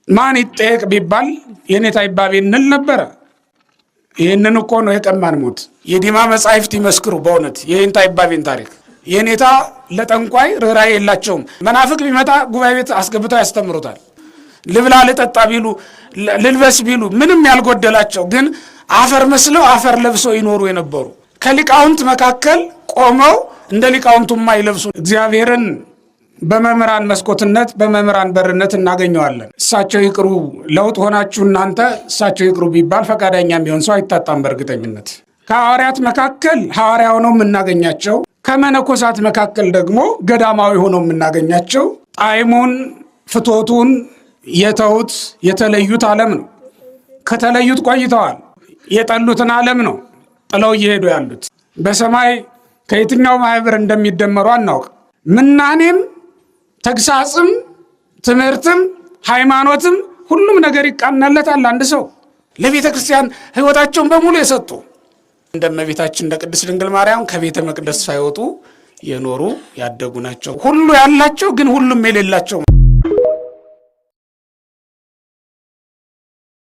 ማን ይጠየቅ ቢባል የኔታ ይባቤ እንል ነበረ። ይህንን እኮ ነው የቀማን ሞት። የዲማ መጻሕፍት ይመስክሩ በእውነት የኔታ ይባቤን ታሪክ። የኔታ ለጠንቋይ ርኅራኄ የላቸውም። መናፍቅ ቢመጣ ጉባኤ ቤት አስገብተው ያስተምሩታል። ልብላ ልጠጣ ቢሉ፣ ልልበስ ቢሉ ምንም ያልጎደላቸው፣ ግን አፈር መስለው አፈር ለብሰው ይኖሩ የነበሩ፣ ከሊቃውንት መካከል ቆመው እንደ ሊቃውንቱ የማይለብሱ፣ እግዚአብሔርን በመምህራን መስኮትነት፣ በመምህራን በርነት እናገኘዋለን። እሳቸው ይቅሩ፣ ለውጥ ሆናችሁ እናንተ እሳቸው ይቅሩ ቢባል ፈቃደኛ የሚሆን ሰው አይታጣም። በእርግጠኝነት ከሐዋርያት መካከል ሐዋርያ ሆነው የምናገኛቸው፣ ከመነኮሳት መካከል ደግሞ ገዳማዊ ሆነው የምናገኛቸው፣ ጣዕሙን ፍቶቱን የተዉት፣ የተለዩት ዓለም ነው። ከተለዩት ቆይተዋል። የጠሉትን ዓለም ነው ጥለው እየሄዱ ያሉት። በሰማይ ከየትኛው ማህበር እንደሚደመሩ አናውቅ። ምናኔም፣ ተግሳጽም፣ ትምህርትም፣ ሃይማኖትም ሁሉም ነገር ይቃናለታል። አንድ ሰው ለቤተ ክርስቲያን ሕይወታቸውን በሙሉ የሰጡ፣ እንደ እመቤታችን እንደ ቅድስት ድንግል ማርያም ከቤተ መቅደስ ሳይወጡ የኖሩ፣ ያደጉ ናቸው። ሁሉ ያላቸው ግን ሁሉም የሌላቸው።